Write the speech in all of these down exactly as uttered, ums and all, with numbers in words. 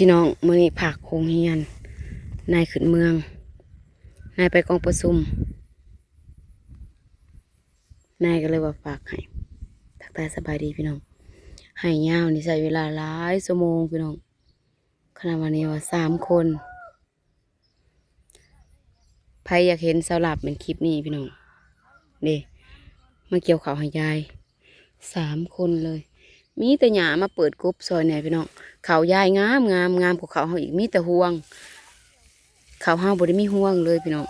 พี่น้อง มื้อนี้พักโรงเรียน นายขึ้นเมือง นายไปกองประชุม นายก็เลยว่าฝากให้ ทักทายสบายดีพี่น้อง ให้ยาวนี่ใช้เวลาหลายชั่วโมงพี่น้อง ขนาดวันนี้ว่าสามคน ไผอยากเห็นสาวหลับเป็นคลิปนี้พี่น้อง เด้ มาเกี่ยวข้าวให้ยาย สามคนเลย มีแต่หญ้ามาเปิดกบซอยแหน่พี่น้อง ข้าวยายงามงาม งามกว่าข้าวเฮาอีก มีแต่ฮวง ข้าวเฮาบ่ได้มีฮวงเลยพี่น้อง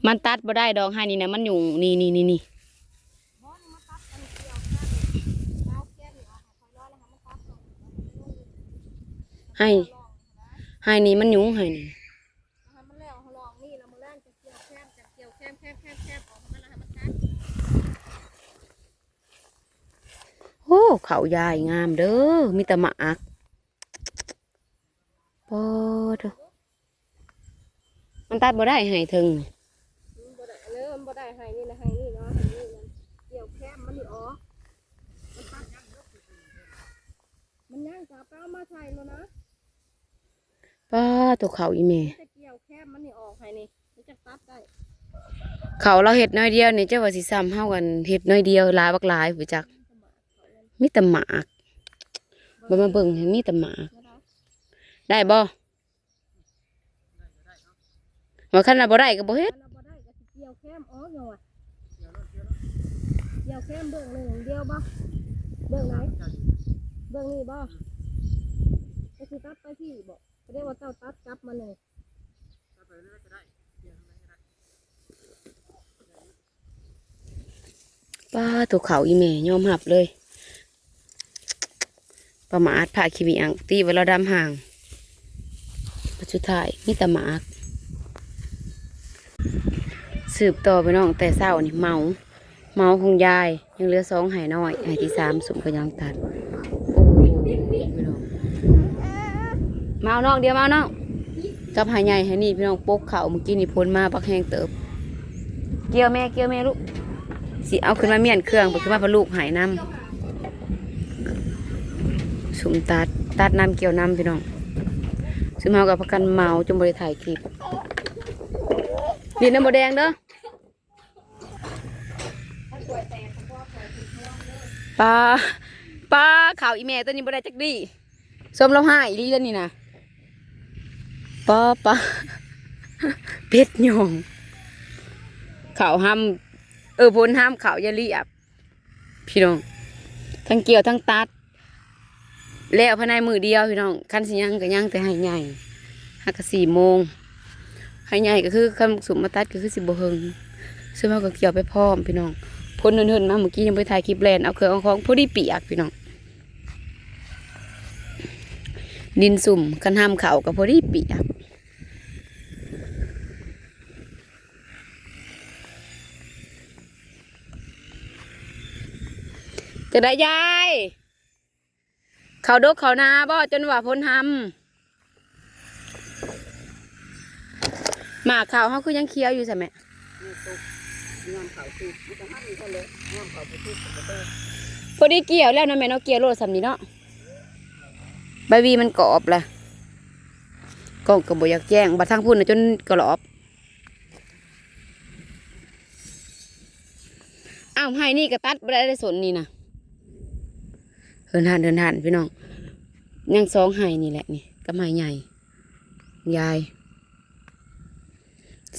มันตัดบ่ได้ดอก ไฮนี่นะ มันหยุ่ง นี่นี่นี่นี่ ไฮ ไฮนี่มันหยุ่ง ไฮนี่ โอ้ ข้าวยายงามเด้อ มีแต่หมาก ปอดโถ่ มันตัดบ่ได้ ไฮเทิงนี่ มันบ่ได้เด้อ มันบ่ได้ไฮนี่นะ ไฮนี่เนาะ ไฮนี่นะ เกี่ยวแคมมันนี่ออก มันตัด มันย่างจะเอาไปเอามาใส่แล้วนะ ปอดโถ่ ข้าวอีแม่ จะเกี่ยวแคมมันนี่ออกไฮนี่ มันจะตัดได้ ข้าวลาวเฮ็ดน้อยเดียวนี่ เจ้าว่าสิซ้ำเฮากัน เฮ็ดน้อยเดียว หลายบักหลาย ผู้จัก มีแต่หมาก บ่มาเบิ่งให้มีแต่หมาก ได้บ่ ว่าคันว่าบ่ได้ก็บ่เฮ็ด คันว่าบ่ได้ก็สิเกี่ยวแคมออกหยังวะ เกี่ยวแคมเบื้องหนึ่งเดียวบ่ เบื้องไหน เบื้องนี้บ่ ก็สิตัดไปพี่บ่ ก็ได้ว่าเจ้าตัดกลับมาเลย ปอดโถ่ ข้าวอีแม่ยอมรับเลย ประมาท พาขี้เบียง ตีว่าเราดำห่าง ปัจจุท้ายมีแต่หมาก สืบต่อพี่น้อง แต่เช้านี่เมา เมาของยาย ยังเหลือสองไฮน้อย ไฮที่สามสุมก็ยังตัด โอ้ยพี่น้อง มาเอาน้องเดียว มาเอาน้อง กับไฮใหญ่ไฮนี่พี่น้อง ปกข้าวเมื่อกี้นี่พ้นมาบักแฮงเติบ เกี่ยวแม่ เกี่ยวแม่ลูก สิเอาขึ้นมาเมี้ยนเครื่อง ไปขึ้นมาพะลูกไฮนำ สุมตัด ตัดนำเกี่ยวนำพี่น้อง สุมเฮากับพากันเมาจนบ่ได้ถ่ายคลิป ดินน้ำบ่แดงเด้อ ปลา ปลา ข้าวอีแม่ตัวนี้บ่ได้จักดี ส้มเราให้อีหลีแล้วนี่นะ ปลา ปลา เป็ดหย่อง ข้าวห้ำ เออ พ้นห้ำข้าวยาเลียบ พี่น้อง ทั้งเกี่ยวทั้งตัด แล้วภายในมื้อเดียวพี่น้อง คันสิยังก็ยังแต่ไฮใหญ่ หากะสี่โมง ไฮใหญ่ก็คือคันสุมมาตัดก็คือสิบ่เฮิง ซึ่งเฮาก็เกี่ยวไปพร้อมพี่น้อง พ้นเฮินๆมาเมื่อกี้ยังไปถ่ายคลิปแล่นเอาเครื่องเอาของพอดีเปียกพี่น้อง ดินสุมคันห้ำข้าวก็พอดีเปียก จะได้ยาย ข้าวดกข้าวนาบ่ จนว่าพ้นห้ำ หมากข้าวเฮาคือยังเขียวอยู่ซะแม่ นี่สุก ยามข้าวสุก มันก็หั่นกันเลย ยามข้าวบ่สุกก็บ่เติม พอดีเกี่ยวแล้วเนาะแม่เนาะ เกี่ยวโลดส่ำนี้เนาะ ใบวีมันกรอบละ กล้องก็บ่อยากแจ้ง บัดทางพุ้นน่ะจนกรอบ อ้าว ไฮนี่ก็ตัดบ่ได้เลย สนนี่นะ เฮินหัน เฮินหัน พี่น้อง ยังสองไฮนี่แหละนี่ กับไฮใหญ่ ยาย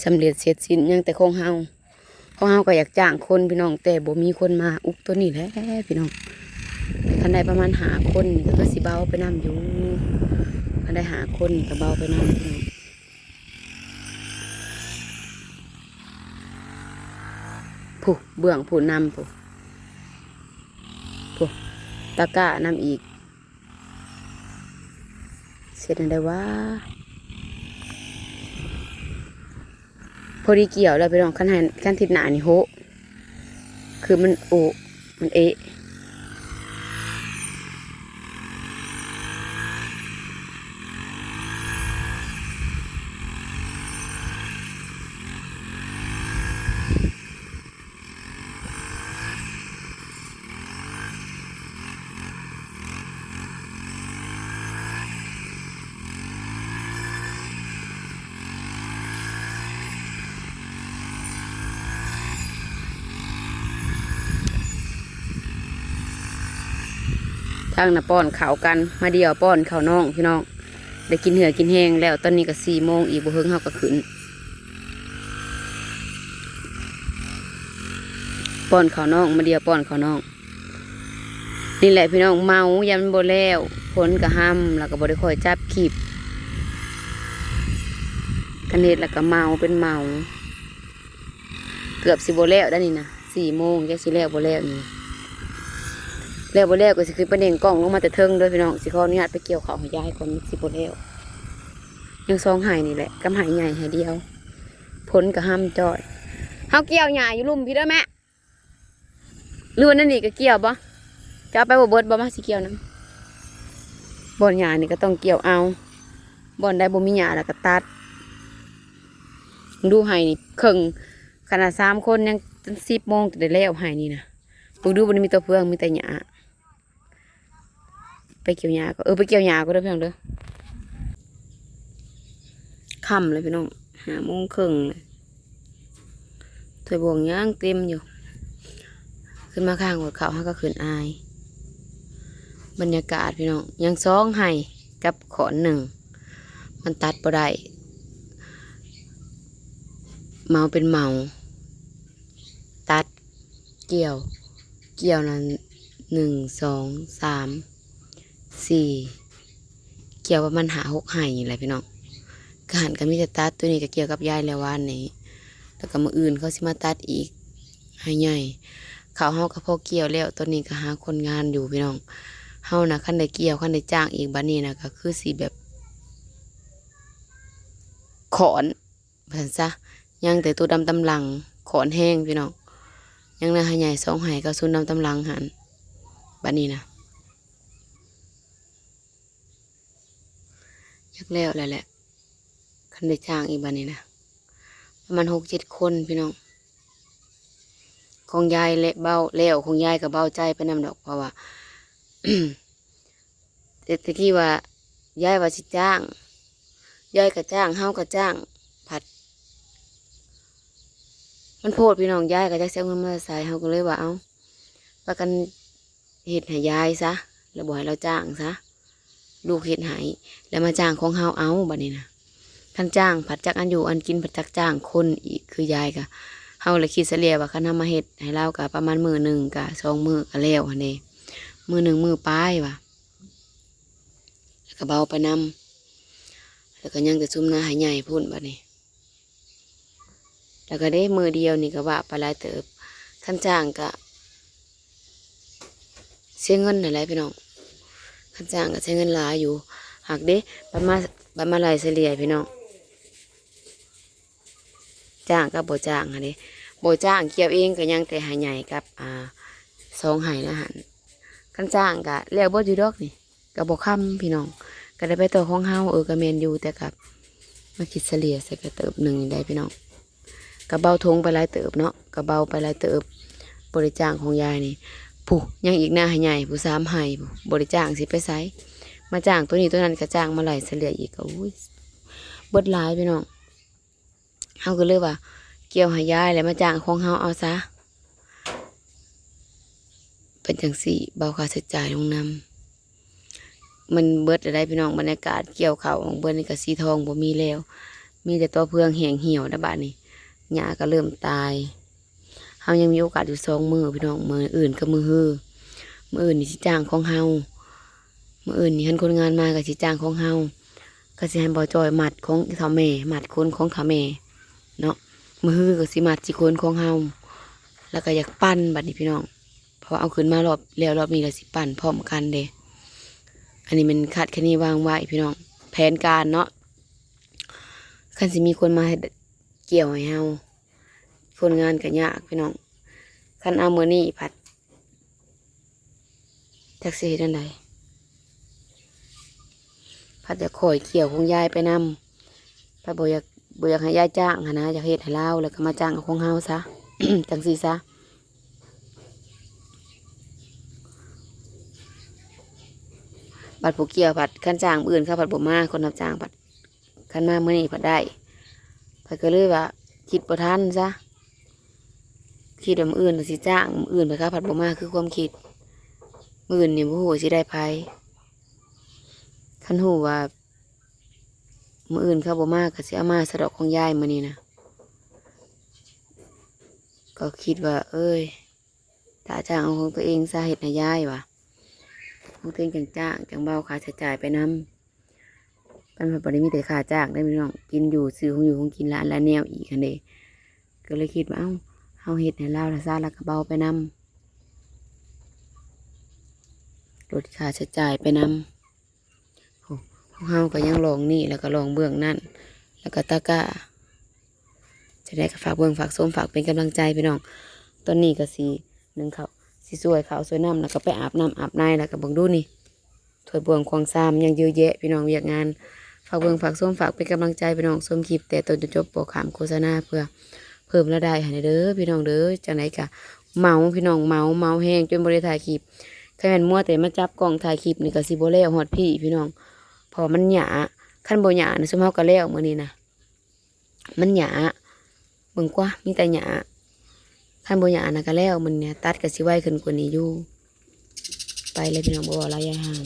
สำเร็จเสร็จสิ้น ยังแต่ของเฮา ของเฮาก็อยากจ้างคนพี่น้อง แต่บ่มีคนมา อุกตัวนี้แหละพี่น้อง คันได้ประมาณห้าคนนี่ก็คือสิเบาไปนำอยู่ คันได้ห้าคนนี่ก็เบาไปนำพี่น้อง ผู้เบื้องผู้นำผู้ ผู้ตะกร้านำอีก เสร็จแล้วได้ว่า พอดีเกี่ยวแล้วพี่น้อง คันหัน คันทิศหน้านี่โหะ คือมันโอะมันเอะ ทางน่ะป้อนข้าวกัน มาเดี่ยวป้อนข้าวน้องพี่น้อง ได้กินเหือกินแฮงแล้ว ตอนนี้ก็สี่โมงอีก บ่เฮิงเฮาก็ขึ้น ป้อนข้าวน้อง มาเดี่ยวป้อนข้าวน้อง นี่แหละพี่น้อง เมา ยามมันบ่แล้ว ฝนก็ห่ำ แล้วก็บ่ได้ค่อยจับคลิป คันเฮ็ดแล้วก็เมาเป็นเมา เกือบสิบ่แล้วได้นี่นะ สี่โมง จักสิแล้วบ่แล้วนี่ แล้วบ่แล้วก็สิขึ้นไปเน่งกล้องลงมาแต่เทิงเด้อพี่น้อง สิขออนุญาตไปเกี่ยวข้าวให้ยายก่อน มันสิบ่แล้ว ยังสองไฮ่นี่แหละ กับไฮ่ใหญ่ไฮ่เดียว ฝนก็ห่ำจ้อย เฮาเกี่ยวหญ้าอยู่ลุ่มพี้เด้อแม่ หรือว่านั่นนี่ก็เกี่ยวบ่ จะเอาไปบ่เบิดบ่ มาสิเกี่ยวนำ บ่อนหญ้านี่ก็ต้องเกี่ยวเอา บ่อนใดบ่มีหญ้าแล้วก็ตัด ดูไฮ่นี่เคิ่ง ขนาดสามคนยังสิบโมงก็ได้แล้วไฮ่นี่นะ เบิ่งดูบ่ได้มีตัวเฟือง มีแต่หญ้า ไปเกี่ยวหญ้าก็ เออ ไปเกี่ยวหญ้าก็เด้อพี่น้องเด้อ ค่ำเลยพี่น้อง ห้าโมงครึ่งเลย ถ้วยบวงยังเต็มอยู่ ขึ้นมาข้างหัวเขา เฮาก็ขึ้นอาย บรรยากาศพี่น้อง ยังสองไฮ่กับขอนหนึ่ง มันตัดบ่ได้ เมาเป็นเมา ตัด เกี่ยว เกี่ยวนั้น หนึ่ง สอง สาม สี่ เกี่ยวประมาณห้าหกไฮ่นี่แหละพี่น้อง ก็หันก็มีแต่ตัด ตัวนี้ก็เกี่ยวกับยายแล้ววานนี้ แล้วก็มื้ออื่นเขาสิมาตัดอีก ไฮ่ใหญ่ ข้าวเฮาก็พอเกี่ยวแล้ว ตอนนี้ก็หาคนงานอยู่พี่น้อง เฮานะ คันได้เกี่ยว คันได้จ้างอีกบัดนี้นะ ก็คือสิแบบ ขอน ว่าซั่นซะ ยังแต่ตัวดำตำลัง ขอนแฮงพี่น้อง ยังนาไฮ่ใหญ่สองไฮ่กับซุนดำตำลังหั้น บัดนี้นะ อยากแล้วแล้วแหละ คันได้จ้างอีกบัดนี้นะ ประมาณหกเจ็ดคนพี่น้อง ของยายและเบา แล้วของยายก็เบาใจไปนำดอก เพราะว่า แต่ตะกี้ว่ายายว่าสิจ้าง ยายก็จ้าง เฮาก็จ้าง ผัด มันโพดพี่น้อง ยายก็จักสิเอาเงินมาใส่ เฮาก็เลยว่า เอ้า พากันเฮ็ดให้ยายซะ แล้วบ่ให้เลาจ้างซะ ลูกเฮ็ดให้ แล้วมาจ้างของเฮาเอาบัดนี้นะ คันจ้างผัดจักอันอยู่อันกิน ผัดจักจ้างคนอีก คือยายก็ เฮาเลยคิดเฉลี่ยว่าคันเฮามาเฮ็ดให้เลาก็ประมาณมื้อหนึ่งก็สองมื้อก็แล้วหั้นเด้ มื้อหนึ่งมื้อปลายว่ะ แล้วก็เบาไปนำ แล้วก็ยังแต่ซุมนาไฮ่ใหญ่พู้นบัดนี้ แล้วก็เด้มื้อเดียวนี่ก็ว่าไปหลายเติบ คันจ้างก็เสียเงินนั่นแหละพี่น้อง คันจ้างก็เสียเงินหลายอยู่ หากเด้ บัดมา บัดมาไล่เฉลี่ยพี่น้อง จ้างกับบ่จ้างหั้นเด้ บ่จ้างเกี่ยวเองก็ยังแต่ไฮ่ใหญ่กับ อ่า สองไฮ่ละหั้น คันจ้างก็แล้วเบิดอยู่ดอกนี่ ก็บ่คำพี่น้อง ก็ได้ไปต่อของเฮา เออ ก็แม่นอยู่ แต่ก็มาคิดเฉลี่ยใส่ก็เติบหนึ่งนี่ได้พี่น้อง ก็เบาทงไปหลายเติบเนาะ ก็เบาไปหลายเติบ บ่ได้จ้างของยายนี่ ผู้ยังอีกนาไฮ่ใหญ่ ผู้สามไฮ่ ผู้บ่ได้จ้างสิไปไส มาจ้างตัวนี้ตัวนั้นก็จ้างมาไล่เฉลี่ยอีกก็ อุ้ย เบิดหลายพี่น้อง เฮาก็เลยว่า เกี่ยวให้ยายแล้วมาจ้างของเฮาเอาซะ เป็นจั่งซี้ เบาค่าใช้จ่ายลงนำ มันเบิดแล้วได้พี่น้อง บรรยากาศเกี่ยวข้าวของเพิ่นนี่ก็สีทองบ่มีแล้ว มีแต่ตอเฟืองแห้งเหี่ยวแล้วบัดนี้ หญ้าก็เริ่มตาย เฮายังมีโอกาสอยู่สองมื้อพี่น้อง มื้ออื่นกับมื้อฮือ มื้ออื่นนี่สิจ้างของเฮา มื้ออื่นนี่คันคนงานมาก็สิจ้างของเฮา ก็สิให้บ่าวจอยมัดของเฒ่าแม่ มัดคนของเฒ่าแม่เนาะ มื้อฮือก็สิมัดสิคนของเฮา แล้วก็อยากปั่นบัดนี้พี่น้อง เพราะว่าเอาขึ้นมารอบแล้วรอบนี้แล้วสิปั่นพร้อมกันเด้ อันนี้มันคาดคะเนวางไว้พี่น้อง แผนการเนาะ คันสิมีคนมาเฮ็ดเกี่ยวให้เฮา คนงานก็ยากพี่น้อง คันเอามื้อนี้ผัด จักสิเฮ็ดจั่งใด ผัดอยากค่อยเกี่ยวของยายไปนำ ผัดบ่อยาก บ่อยากให้ยายจ้างหั้นนะ อยากเฮ็ดให้ลาว แล้วก็มาจ้างเอาของเฮาซะ จั่งซี้ซะ บัดผู้เกี่ยวผัด คันจ้างมื้ออื่นเขาผัดบ่มา คนรับจ้างผัด คันมามื้อนี้ผัดได้ ผัดก็เลยว่า คิดบ่ทันซะ คิดว่ามื้ออื่นสิจ้าง มื้ออื่นผัดเขาผัดบ่มา คือความคิด มื้ออื่นนี่บ่ฮู้ว่าสิได้ไผ คันฮู้ว่า มื้ออื่นเขาบ่มาก็สิเอามาซะดอกของยายมื้อนี้นะ ก็คิดว่า เอ้ย ถ้าจ้างเอาของตัวเองซะ เฮ็ดให้ยายว่ะ ของตัวเองจั่งจ้าง จั่งเบาค่าใช้จ่ายไปนำ มันบ่ได้มีแต่ค่าจ้างเด้พี่น้อง กินอยู่ ซื้อของอยู่ของกินละอันละแนวอีกหั้นเด้ ก็เลยคิดว่า เอ้า เฮาเฮ็ดให้ลาวละซะ แล้วก็เบาไปนำ ลดค่าใช้จ่ายไปนำ โอ้ ของเฮาก็ยังลองนี่ แล้วก็ลองเบื้องนั่น แล้วก็ตะกร้า จั่งใดก็ฝากเบิ่งฝากชม ฝากเป็นกำลังใจพี่น้อง ตอนนี้ก็สินึ่งข้าว สิซวยข้าวซวยน้ำ แล้วก็ไปอาบน้ำอาบใน แล้วก็เบิ่งดูนี่ ถ้วยบ่วงควงซามยังเยอะแยะพี่น้อง เวียกงาน ฝากเบิ่งฝากชม ฝากเป็นกำลังใจพี่น้อง ชมคลิปแต่ต้นจนจบ บ่ข้ามโฆษณา เพื่อเพิ่มรายได้ให้เด้อพี่น้องเด้อ จั่งใดก็เมาพี่น้อง เมา เมาแฮงจนบ่ได้ถ่ายคลิป คันแม่นมัวแต่มาจับกล้องถ่ายคลิปนี่ก็สิบ่แล้วฮอดพี้พี่น้อง เพราะมันหยา คันบ่หยานะ ซุมเฮาก็แล้วมื้อนี้นะ มันหยา เบิ่งกว่า มีแต่หยา คันบ่หยานะก็แล้วมื้อนี้ ตัดก็สิไวขึ้นกว่านี้อยู่ ไปเลยพี่น้อง บ่เว้าหลายยายห่าง